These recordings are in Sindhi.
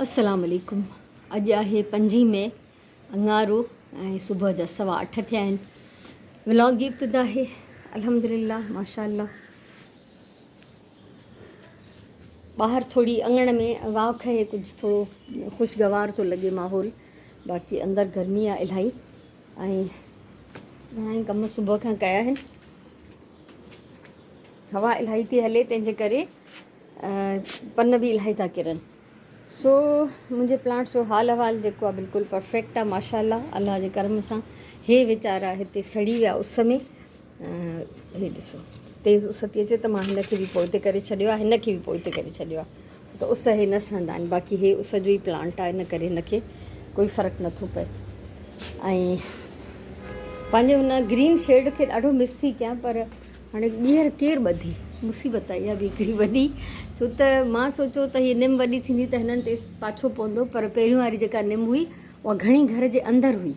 السلام عليڪم اڄ آهي پنجين مئي اڱارو ۽ صبح جا سوا اٺ ٿيا آهن ولاگ جي ابتدا آهي الحمدلله ماشاء الله ٻاهر ٿوري اڱڻ ۾ واء کهي ڪجهه ٿورو خوشگوار ٿو لڳي ماحول باقي اندر گرمي آهي الاهي ۽ گهڻا ئي ڪم صبح کان ڪيا آهن هوا الاهي ٿي هلي تنهن جي ڪري پن به الاهي ٿا ڪرن سو منهنجي پلانٽس جو حال احوال جيڪو آهي بلڪل پرفيڪٽ آهي ماشاء الله الله جي ڪرم سان هي ويچارا هتي سڙي ويا اس ۾ هي ڏسو تيز اس ٿي اچي ته مان هن کي به پوئتي ڪري ڇڏيو آهي هن کي به پوئتي ڪري ڇڏيو آهي ته اس هي نه سهندا آهن باقي هي اس جو ئي پلانٽ آهي ان ڪري هن کي ڪوئي فرق نٿو پئي ۽ پنهنجي هن گرين شيڊ کي ڏاڍو مس ٿي ڪيان پر هاڻي ٻيهر ڪير ٻڌي؟ مصيبت آهي اها به هڪڙي وڏي ڇو ته مان سوچيو ته هيء نم وڏي ٿيندي ته هنن تي پاڇو پوندو پر پهريون واري جيڪا نم هئي اها گهڻي گهر جي اندر هئي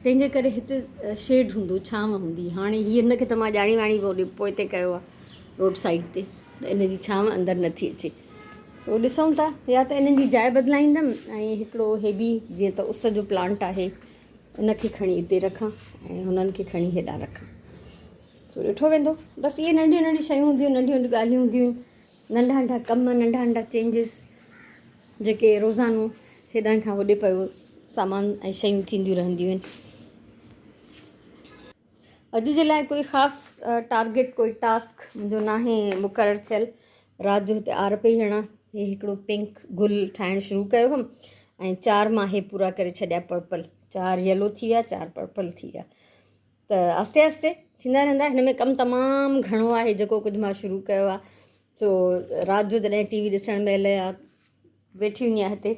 تنهن جي ڪري هتي شيڊ هوندو ڇانو هوندي هاڻي هيء هن کي ته مان ڄاڻي واڻي هوڏي پوئتي ڪيو آهي روڊ سائيڊ تي ته ان جي ڇانو اندر نٿي اچي سو ڏسون ٿا يا ته انهن جي جاء بدلائيندم ۽ هڪڙو هي به جيئن ته اس جو پلانٽ آهي ان کي کڻي هتي رکان ۽ هنن کي کڻي هيڏانهن رکان سو ڏٺو ويندو بس اهي ننڍيون ننڍيون شيون هونديون آهن ننڍيون ننڍيون ڳالهيون هونديون آهن ننڍا ننڍا ڪم ننڍا ننڍا چينجز جيڪي روزانو هيڏانهن کان هوڏي پيو سامان ۽ شيون ٿينديون رهنديون آهن اڄ جي لاء ڪوئي خاص ٽارگيٽ ڪوئي ٽاسڪ منهنجو ناهي مقرر ٿيل رات جو هتي آر پئي هڻان هي هڪڙو پنڪ گل ٺاهڻ شروع ڪيو هئم ۽ چار مان هي پورا ڪري ڇڏيا پرپل چار يلو ٿي ويا چار پرپل ٿي ويا ته آهستي آهستي ٿيندا رهندا هن ۾ ڪم تمام گهڻو آهي جيڪو ڪجهه مان شروع ڪيو آهي سو رات جو جڏهن ٽي وي ڏسڻ مهل يا ويٺي هوندي آهيان هتي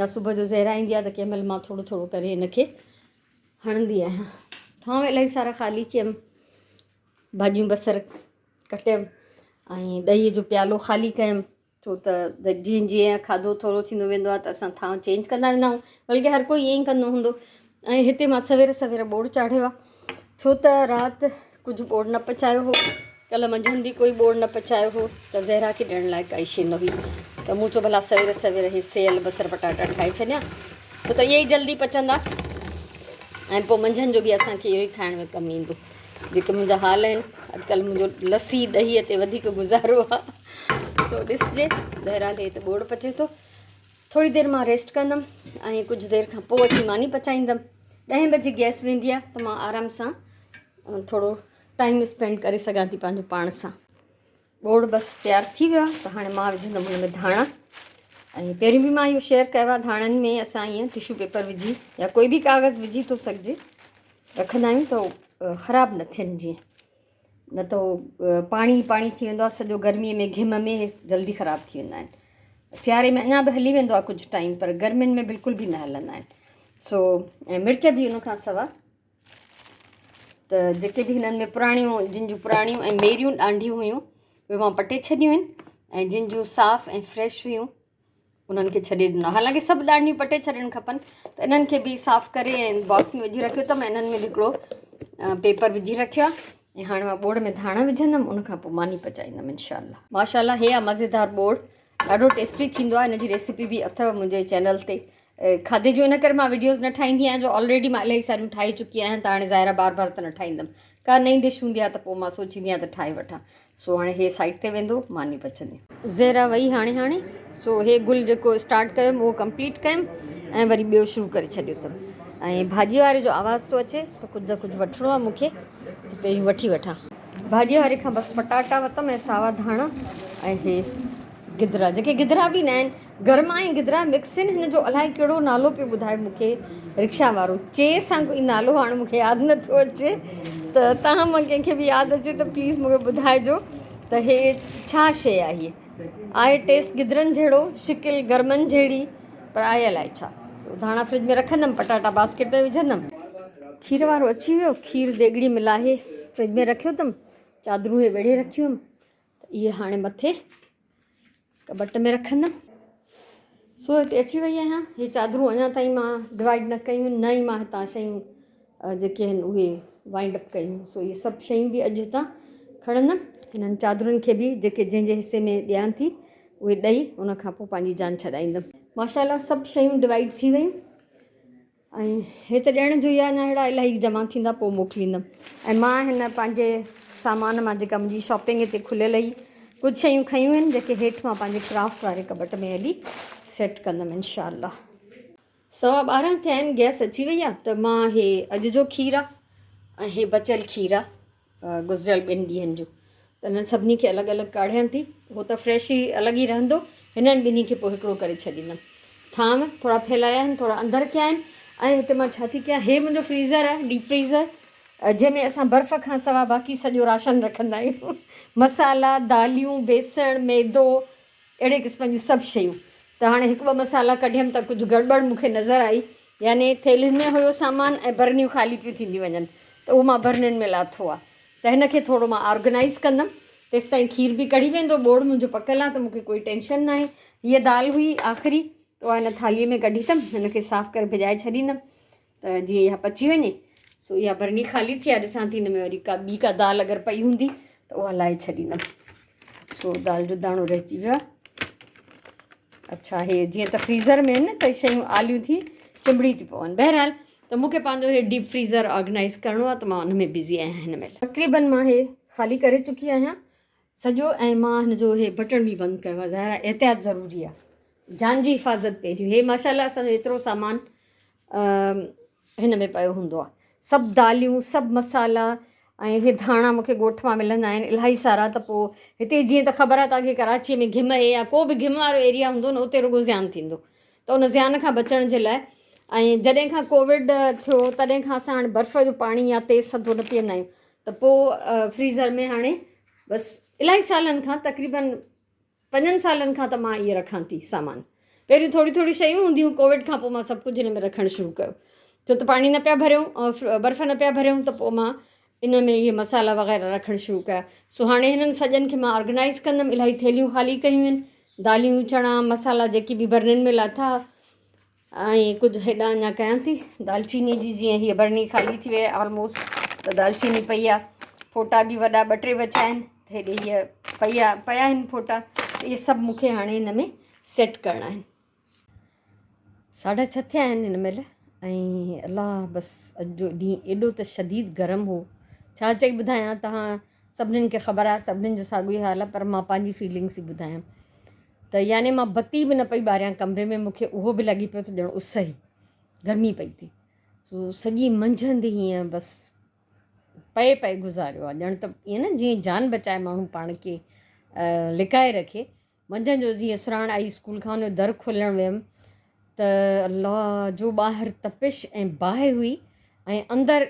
يا صبح جو زهرا ايندي آهي ته ڪنهن مهل مان ٿورو ٿورو ڪري هن کي هڻندي آهيان ٿانو الاهي سارا خالي ڪيم ڀاڄيون بصر ڪٽيم ۽ ڏهي جو پيالو خالي ڪيم ڇو ته جيئن جيئن کاڌو ٿورو ٿيندو ويندو آهي ته اسان ٿانو چينج ڪندا ويندا آهيون بلڪه هر ڪوئي ائين ئي ڪندو هوندو ۽ هتي مان سوير سوير ٻوڙ چاڙهيو آهي ڇو ته رات ڪجهه ٻوڙ نه پچايو هو ڪلهه منجهند به ڪوئي ٻوڙ نه پچايو هو ته زهرا کي ڏيڻ لاء ڪائي شيء نه هئي ته مون چيو ڀلا سوير سوير هي سيئل بصر پٽاٽا ٺاهي ڇڏيان ڇو ته اهي ئي جلدي پچندا ۽ پوء منجهند جو به اسان کي اهو ئي کائڻ ۾ ڪم ايندو جيڪي منهنجا حال آهن اڄڪلهه منهنجو لسي ڏهي تي وڌيڪ گذارو آهي سو ڏسجي بهرحال هي ته ٻوڙ پچي ٿو ٿوري دير مان ريسٽ ڪندم ۽ ڪجهه دير کان پوء اچي ماني پچائيندم ڏهين بجي گئس ويندي آهي ته مان آرام سان ٿورو ٽائيم اسپينڊ ڪري سگهان ٿي پنهنجو پاڻ سان ٻوڙ بس تيار ٿي ويو آهي ته هاڻي مان وجهندم هن ۾ ڌاڻا ۽ پهريون به مان اهو شيئر ڪيو آهي ڌاڻن ۾ اسان ائين ٽشو پيپر وجهي يا ڪوئي به ڪاغذ وجهي ٿو سگهجي رکندا آهيون ته خراب نه ٿين جيئن نه ته هو پاڻي پاڻي ٿي ويندو آهي سڄو گرمي ۾ گهم ۾ جلدي خراب ٿي ويندا آهن سياري ۾ اڃا به هلي ويندو آهي ڪجهه ٽائيم پر گرمين ۾ بلڪل به نه هلندا آهن سو ۽ مرچ به ان کان سوا ته جيڪي به هنن ۾ پراڻيون جن جون پراڻيون ۽ ميريون ڏانڍيون هيون اهي مان پٽي ڇڏيون آهن ۽ جن جون صاف ۽ فريش هيون انهن کي ڇڏي ڏنو حالانڪه سڀ ڏانڍيون پٽي ڇڏڻ کپن ته انهن کي به صاف ڪري ۽ باڪس ۾ وجهي رکيو اٿم انهن ۾ به هڪڙو پيپر وجهي رکيو آهي ۽ هاڻي مان ٻوڙ ۾ ڌاڻا وجهندم ان کان پوء ماني پچائيندم انشاء الله ماشاء الله هي آهي مزيدار ٻوڙ ڏاڍو ٽيسٽي ٿيندو آهي ان جي ريسيپي به اٿو منهنجي چينل تي کاڌي جون ان ڪري مان وڊيوز نه ٺاهيندي آهيان جو آلريڊي مان الاهي ساريون ٺاهي چڪي آهيان ته هاڻي ظاهر آهي بار بار ته نه ٺاهيندم ڪا نئين ڊش هوندي آهي ته پوء مان سوچيندي آهيان ته ٺاهي وٺان سو هاڻي هي سائيڊ تي ويندو ماني پچندي. زهرا وئي هاڻي هاڻي سو هي گل جيڪو اسٽارٽ ڪيم اهو ڪمپليٽ ڪيم ۽ وري ٻيو شروع ڪري ڇڏيو اٿم ۽ ڀاڄي واري جو آواز ٿو اچي ته ڪجهه نه ڪجهه وٺڻو آهي مونکي ته پهريون وٺي وٺان. ڀاڄي واري کان بس پٽاٽا ورتم ۽ ساوا ڌاڻا ۽ هي گدرا جيڪي گدرا به نه آهن گرما ۽ گدرا مڪس آهن هن جو الائي ڪهڙو نالو پيو ٻڌائي مون کي رڪشا وارو چي سان ڪوئي نالو هاڻ مون کي ياد نٿو اچي ته توهان مان ڪنهن کي به ياد اچي ته پليز مون کي ٻڌائجو ته هي ڇا شي آهي آهي ٽيسٽ گدرن جهڙو شڪل گرمن جهڙي پر آهي الائي ڇا ڌاڻا فرج ۾ رکندم پٽاٽا باسڪيٽ ۾ وجهندم کير وارو اچي ويو کير ديڳڙي ۾ لاهي فرج ۾ رکيو اٿم چادرون هي ويڙهي رکيون هيم ته اهي هاڻي مٿي ڪٻٽ ۾ رکندم. سو هتي اچي وئي آهيان. هي چادرون اڃا تائين مان ڊوائيڊ نه ڪيون آهن نه ئي مان هتان شيون جيڪي آهن اهي وائنڊ اپ ڪيون. سو اهي سڀ شيون به اڄ هتان کڻندم. هنن چادرن کي به جيڪي جنهن جي حصي ۾ ڏيان ٿي اهي ڏئي ان کان پوء پنهنجي جان ڇڏائيندم. ماشاء الله سڀ شيون ڊوائيڊ ٿي ويون ۽ هي ته ڏيڻ جو ئي آهي اڃا اهڙا الاهي جمع ٿيندا پوء موڪليندم ۽ مان هن پنهنجي سامان مان جيڪا منهنجي شاپنگ هتي کليل هئي ڪجهه شيون کنيون آهن جيڪي هيٺ مان پنهنجي ڪرافٽ واري ڪٻٽ ۾ هلي سيٽ ڪندم انشاء الله. 12:15 ٿيا آهن گئس اچي وئي آهي ته مان هي اڄ جو کير آهي ۽ هي بچيل کير آهي گذريل ٻن ڏينهن جو ته انهن سڀني کي الڳ الڳ ڪاڙهيان ٿي. هو ته فريش ئي الڳ ئي رهندو. هنن ٻنهي کي پوء هڪڙو ڪري ڇڏيندم. ٿانو ٿورا ڦهلايا آهن، ٿورا اندر ڪيا آهن ۽ هتي مان ڇا ٿي ڪيان، هي منهنجو فريزر آهي، ڊيپ فريزر، جنهن ۾ اسان برف کان سوا باقي سڄو راشن رکندا آهيون. مصالحا، داليون، بيسڻ، ميدو، اهڙي قسم جون سڀ شيون. ته هاڻي هڪ ٻه مصالحا ڪڍيم ته ڪجهه گڙٻڙ مون کي نظر آئي. يعني ٿيلهين ۾ هيو سامان ۽ برنيون خالي پيون ٿينديون وڃن ته اهو مان برنين ۾ لاٿو آ ته هن کي ٿورو مان آرگنائيز ڪندم. تيستائين کير به ڪڙهي ويندو. ٻوڙ منهنجو پڪل آ ته مون کي ڪوئي ٽينشن ناهي. هيء دال هئي آخري ته اها هن ٿالهيء ۾ ڪڍي اٿم. هن کي صاف ڪري ڀڄائي ڇڏيندم ته جيئن اها پچي وڃي. سو اها برني خالي ٿي آ ڏسان ٿي هن ۾ وري ڪا ٻي ڪا دال اگر پئي هوندي ته اها لاهي ڇڏيندم. سو دال جو داڻو رهجي ويو آ. اڇا هي جيئن ته فريزر ۾ آهن نه ته شيون آليون ٿي چنبڙي ٿي پون. بهرحال ته مون کي پنهنجو هي ڊيپ فريزر آرگنائز ڪرڻو آ ته مان ان ۾ بزي آهيان هن مهل. تقريبن مان هي خالي ڪري چڪي آهيان سڄو ۽ مان هن جو هي بٽڻ به بند ڪيو آ. ظاهر آ احتياط ضروري آ. جان جي حفاظت پهريون. هي ماشاءالله اسان جو ايترو سامان هن ۾ پيو هوندو آهي. سڀ داليون، سڀ مصالحا ۽ اهي ڌاڻا مون کي ڳوٺ مان ملندا آهن الاهي سارا ته پوء هتي جيئن ته خبر آهي توهان کي ڪراچيء ۾ گهم اهي يا ڪو به گهم وارو ايريا هوندو نه اتي رڳو زيان ٿيندو ته ان زيان کان بچڻ جي لاء ۽ جڏهن کان ڪووڊ ٿيو تڏهن کان اسان هاڻي برف جو پاڻي يا تيز ٿڌو نه پيئندا آهيون ته پوء فريزر ۾ هاڻي بس الاهي سالن کان تقريبن پنجن سالن کان ته مان اهي رکان ٿي سامان. پهريون ٿوريون ٿوريون شيون هونديون هيون ڪووڊ کان پوء مان سڀ ڪجهه هن ۾ رکڻ شروع ڪيو ڇو ته پاڻي نه پيا ڀريون برف نه پيا ڀريون ته پوء مان ان ۾ اهي مصالحا وغيره رکڻ شروع ڪيا سو هاڻي هنن سڄن کي مان آرگنائز ڪندم الاهي ٿيلهيون خالي ڪيون آهن داليون چڻا مصالحا جيڪي به برنين ۾ لاٿا ۽ ڪجهه هيڏانهن اڃا ڪيان ٿي دالچيني جي جيئن هيء برني خالي ٿي وئي آلموسٽ ته دالچيني پئي آهي ڦوٽا به وڏا ٻه ٽي بچا آهن هيڏي هيء پئي آهي پيا آهن ڦوٽا اهي سڀ مون کي هاڻي هن ۾ سيٽ ڪرڻا آهن 6:30 ٿيا آهن هن مهل ۽ الله بس اڄ جو ڏينهن ايڏو ته شديد گرم هو ڇا چئي ٻڌايان توهان سڀنين کي خبر آهي سڀنين جو ساڳيو ئي حال آهي پر مان پنهنجي فيلنگس ئي ٻڌايان ته يعني مان بتي به نه پئي ٻاريان ڪمري ۾ مون کي اهو به لڳي پيو ته ڄڻ اس ئي گرمي پئي ٿي سو سڄي منجهند هيئن بس پئي پئي گذاريو آهي ڄڻ ته ائين نه جيئن جان بچائي ماڻهو پاڻ کي لڪائي رکي منجهند جو جيئن سراڻ آئي اسڪول کان ان در کولڻ ويم ته الله جو ٻاهر تپش ۽ باهه هئي ۽ اندر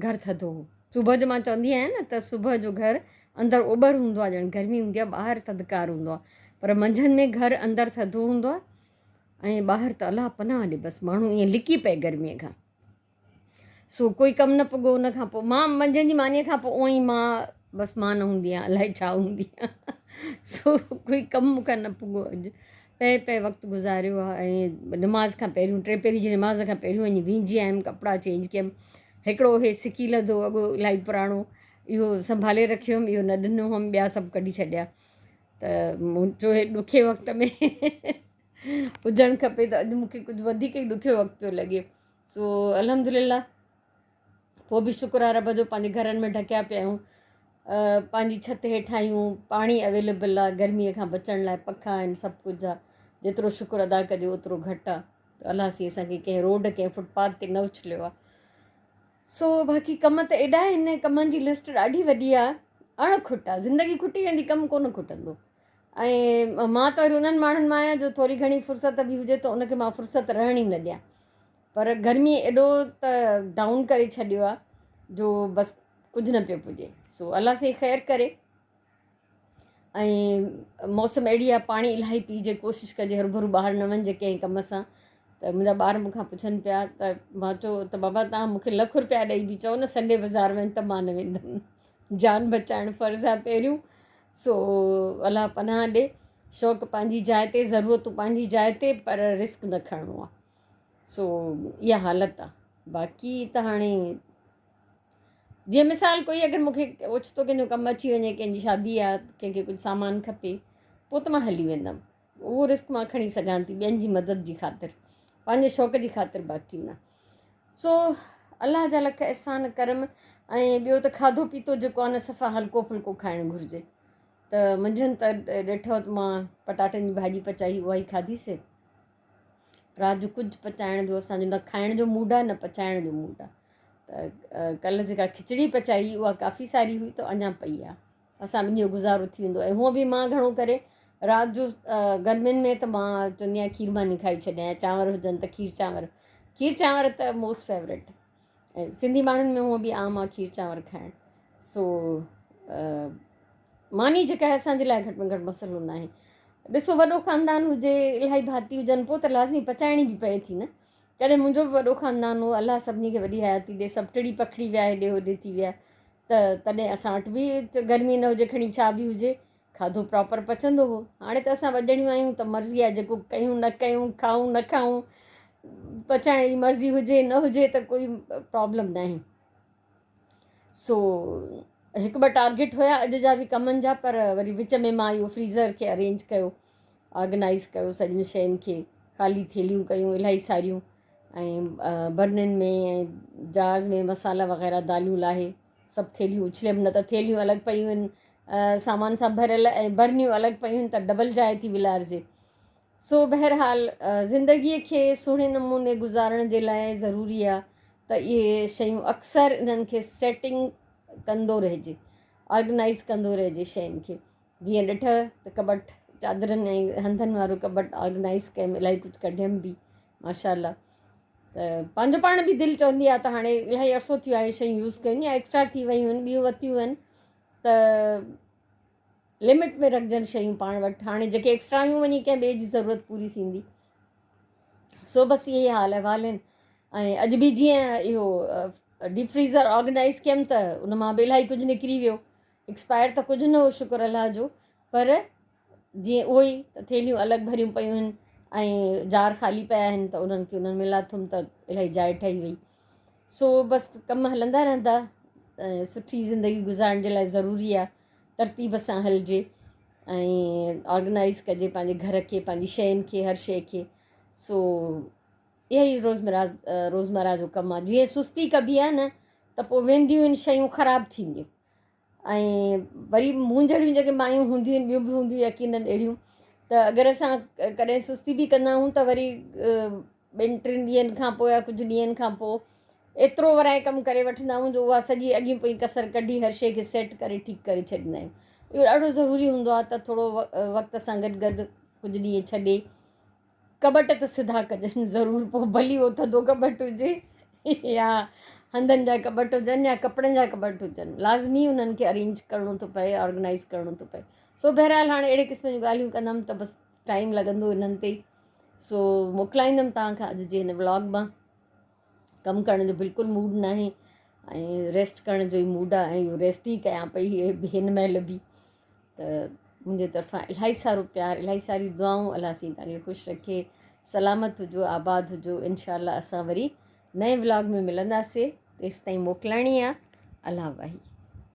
گهر ٿڌو هو. صبح جو مان چوندي آهيان نه ته صبح جو گهر اندر اوٻر هوندو آهي ڄڻ گرمي هوندي آهي ٻاهر ٿڌڪار هوندو آهي پر منجهند ۾ گهر اندر ٿڌو هوندو آهي ۽ ٻاهر ته الله پناهه ڏي بس ماڻهو ائين لڪي پئي گرمي کان سو ڪوئي ڪم نه پڳو ان کان پوء مان منجهند جي مانيء کان پوء اونئي مان بس مان نه هوندي آهيان الائي ڇا هوندي آهيان سو ڪوئي ڪم مون کان نه پڳو اڄ پئي پئي وقت گذاريو آهي ۽ نماز کان پهريون ٽي پهري جي نماز کان پهريون وڃي وينجهي آيم ڪپڙا چينج ڪيم هڪڙو هي سڪي لڌو اڳو الاهي پراڻو اهو سنڀالي رکيو هيم اهو نه ڏنو هيم ٻيا سڀ ڪڍي ڇڏيا ته مون چيو هي ڏکي وقت ۾ هجڻ کپي ته اڄ مونکي ڪجهه وڌيڪ ئي ڏکيو وقت پيو لڳي سو الحمدلله پوء به شڪر آهي رب جو پنهنجي گهرن ۾ ڍڪيا پيا آهيون پنهنجي ڇت هيٺ آهيون پاڻي اويليبل آهي گرميء کان بچڻ لاء پکا آهن سڀ ڪجهه آهي جيترو شڪر ادا ڪجي اوترو گهٽ آهي ته الله سائين اسانکي ڪنهن روڊ ڪنهن فٽ پاٿ تي نه اڇليو آهي سو باقي ڪم ته ايڏا آهن ڪمن جي لسٽ ڏاڍي وڏي آهي اڻ کٽ آهي زندگي کٽي ويندي ڪم ڪونه کٽندو ۽ مان ته وري انهن ماڻهن مان آهيان جو ٿوري گهڻي فرصت به هجي ته ان کي مان فرصت رهڻ ئي نه ڏيان پر گرمي ايڏو ته ڊائون ڪري ڇڏيو آ جو بس ڪجهه نه پيو پڄي سو الله سائين خير ڪري ۽ موسم اهڙي آ پاڻي الاهي پيجي ڪوشش ڪجي هرڀرو ٻاهر نه وڃجي ڪنهن ڪم سان ته منهنجا ٻار مون کان پڇن پيا ته مان چيو ته بابا توهان مون کي لک روپيا ڏئي به چئو نه سنڊي بازار وڃ ته مان نه ويندم جان بچائڻ فرض آ پهريون سو الله پناهه ڏي شوق پنهنجي جاء تي ضرورتون پنهنجي جاء تي پر رسڪ نه کڻڻو آ سو اها حالت آ باقي ته هاڻي جيئن مثال ڪوئي اگر مونکي اوچتو ڪنهن جو ڪم اچي وڃي ڪنهن جي شادي آ ڪنهن کي ڪجهه سامان کپي پوء ته مان هلي ويندم. اهو رسڪ مان کڻي سگهان ٿي ٻين جي مدد جي خاطر پنهنجي شوق جي خاطر باقي نه. سو الله جا لک احسان ڪرم ۽ ٻيو ته کاڌو پيتو جيڪو آهي نه صفا هلڪو ڦلڪو کائڻ گهرجي ته منجهند ته ڏٺو ته مان پٽاٽن جي ڀاڄي پچائي اها ئي کاڌي سي. رات جو ڪجهه پچائڻ جو اسانجو نه کائڻ جو موڊ آهي نه پچائڻ جو موڊ آهي ته ڪلهه جيڪا کچڙي پچائي اها ڪافي ساري هئي ته اڃا پئي آهي اسان ٻنهي جو گذارو ٿي ويندو ۽ هونء به مان گهڻو ڪري رات جو گرمين ۾ ته مان چوندي آهيان کير ماني کائي ڇڏيان يا چانور هجن ته کير چانور کير چانور ته موسٽ فيوريٽ ۽ سنڌي ماڻهن ۾ هونء به عام آهي کير چانور کائڻ سو ماني جيڪا آهي اسانجي لاء گهٽ ۾ گهٽ مسئلو نه آهي ڏسو وڏو خاندان هجي الاهي ڀاتي هجن پوء ته لازمي پچائڻي به پئي ٿي نه ڪڏهن منهنجو به وڏو خاندان هو الله سڀني کي وڏي حياتي ڏي سڀ ٽڙي پکڙي ويا هيڏي هوڏي ٿي ويا ته تڏهن اسان وٽ به گرمي نه هجي کڻي ڇا به هجي کاڌو پراپر پچندو هو هاڻي ته اسان ٻه ڄڻيون آهيون ته مرضي آهي جيڪو ڪيون نه ڪيون کائون نه کائون پچائڻ جي مرضي هجي نه هجي ته ڪوئي پرابلم ناهي سو هڪ ٻه ٽارگيٽ هيا اڄ جا به ڪمن جا پر وري وچ ۾ مان اهو فريزر کي ارينج ڪيو آرگنائز ڪيو سڄين شين کي خالي ٿيلهيون ڪيون الاهي ساريون ۽ برنين ۾ ۽ جارز ۾ مصالحا وغيره داليون لاهي سڀ ٿيلهيون اڇليم نه ته ٿيلهيون الڳ پيون آهن سامان سان ڀريل ۽ برنيون الڳ پيون آهن ته ڊبل جاء ٿي ولارجي سو بهرحال زندگيء کي سهڻي نموني گذارڻ جي لاء ضروري آهي ته اهي شيون اڪثر انهن کي سيٽنگ ڪندو رهجي آرگنائز ڪندو رهجي شين کي جيئن ڏٺ ته ڪٻٽ چادرن ۽ هنڌن وارو ڪٻٽ آرگنائز ڪيم الاهي ڪجهه ڪڍيم به ماشاء الله ته پنهنجو پاڻ به دل چوندي آهي ته هاڻي الاهي عرصو ٿيو آهي شيون يوز ڪيون يا ايڪسٽرا ٿي ويون آهن ٻيون ورتيون آهن ته لمٽ ۾ رکجن شيون پاڻ وٽ هاڻي جيڪي ايڪسٽرا هيون وڃي ڪنهن ٻئي جي ضرورت پوري ٿيندي سو بس اهي حال احوال آهن ۽ اڄ به جيئن اهو ڊيپ فريزر آرگنائز ڪيم ته ان مان به الاهي ڪجهه نڪري ويو ايڪسپائر ته ڪجهه نه هو شڪر الله جو پر جيئن اهو ئي ته ٿيلهيون الڳ ڀريون پيون آهن ۽ جار خالي پيا آهن ته انهن کي انهن ۾ لاٿم ته الاهي جاء ٺهي وئي سو بس ڪم هلندا رهندا سٺي زندگي گذارڻ جي لاء ضروري آهي ترتيب سان هلجي ۽ آرگنائز ڪجي پنهنجي گهر کي پنهنجي شين کي هر شي کي سو اها ئي روزمره روزمره جو ڪم آهي جيئن سستي ڪبي آهي نه ته پوء وينديون آهن شيون خراب ٿينديون ۽ وري مون جهڙيون جيڪي مايون هونديون آهن ٻيون به هونديون يقينن اهڙيون ته اگر اسان ڪڏهن سستي به ڪندا آهيون ته وري ٻن ٽن ڏينهن کان پوء يا ڪجهه ڏينهن کان پوء ايترو ورائي ڪم ڪري وٺندا آهيون جو اها سڄي اڳيون پوئين ڪسر ڪڍي هر شيء کي سيٽ ڪري ٺيڪ ڪري ڇڏيندا آهيون اهو ڏاڍو ضروري هوندو آهي ته ٿورو وقت سان گڏ گڏ ڪجهه ڏينهن ڇڏي ڪٻٽ ته سڌا ڪجن ضرور پوء ڀلي اهو ٿڌو ڪٻٽ هجي يا هنڌن جا ڪٻٽ هجن يا ڪپڙن جا ڪٻٽ هجن لازمي انهن کي ارينج ڪرڻو ٿو پئي آرگنائز ڪرڻو ٿو پئي سو بهرحال هاڻي اهڙي قسم جون ڳالهيون ڪندم ته بس ٽائيم لڳندو انهن تي سو موڪلائيندم توهان کان اڄ جي هن ولاگ مان ڪم ڪرڻ جو بلڪل موڊ ناهي ۽ ريسٽ ڪرڻ جو ئي موڊ آهي ۽ ريسٽ ئي ڪيان پئي هن مهل به ته منهنجي طرفان الاهي سارو پيار الاهي ساري دعائون الله سائين توهان کي خوش رکي سلامت هجو آباد هجو انشاء الله اسان وري نئين ولاگ ۾ ملنداسي تيستائين موڪلائڻي آهي الله واهي.